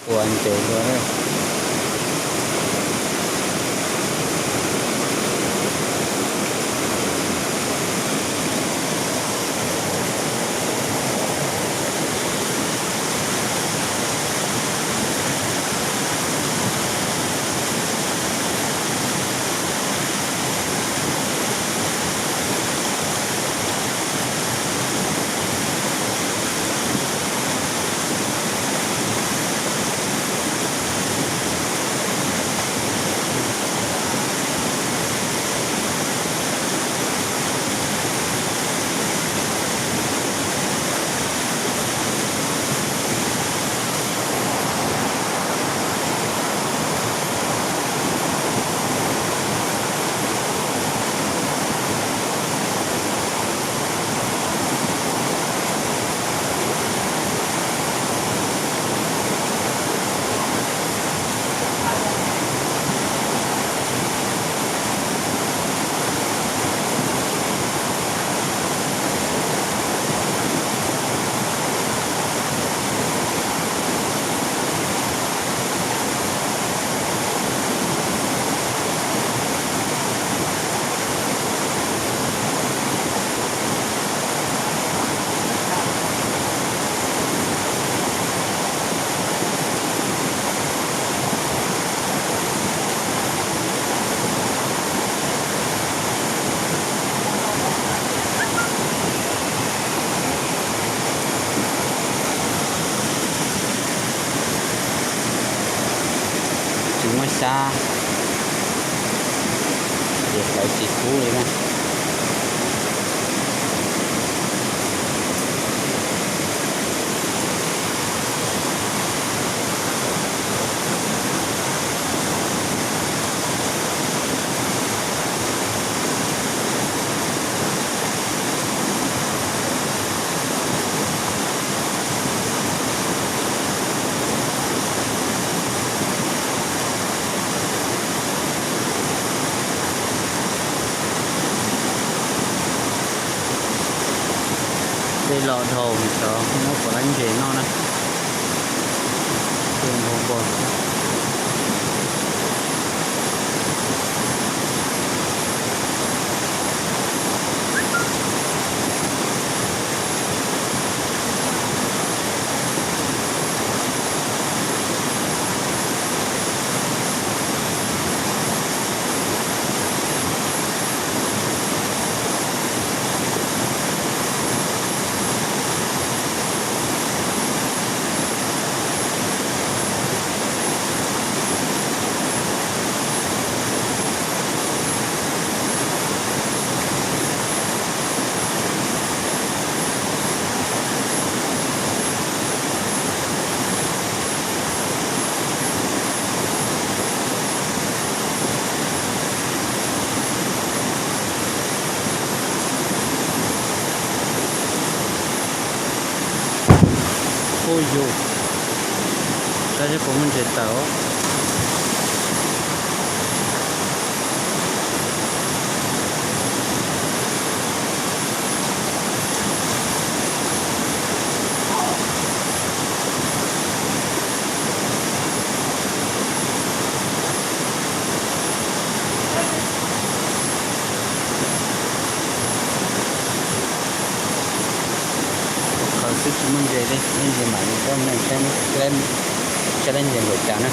Ua ntses dua. Tsis muaj xyab, ces hlawv tsis kub li na. Dej los dhau, xyov muab puas laib ntses noj na. Dej dhau npua. Ub yus, saib seb puas muaj ntses tawm. Khaws xwb tsis muaj ntses li, muaj ntses mam li coj nej saib ntses npaum cas na.